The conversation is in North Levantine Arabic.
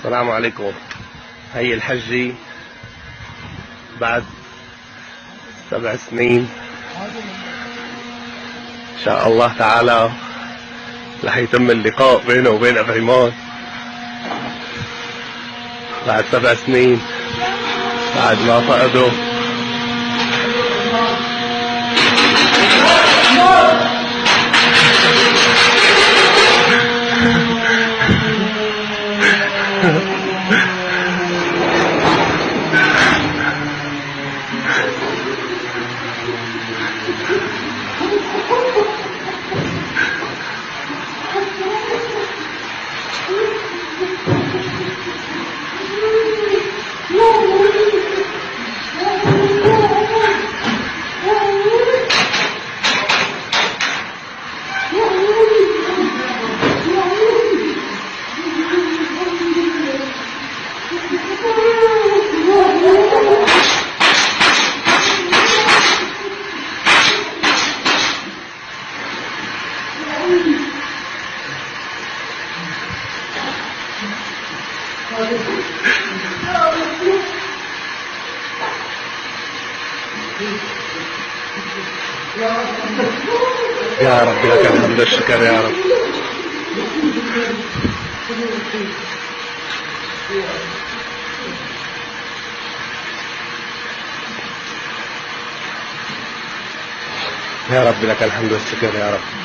السلام عليكم. هي الحجي بعد 7 سنين إن شاء الله تعالى رح يتم اللقاء بينه وبين أفريمان بعد 7 سنين بعد ما فقدوا. يا رب لك الحمد والشكر يا رب. يا رب لك الحمد والشكر يا رب.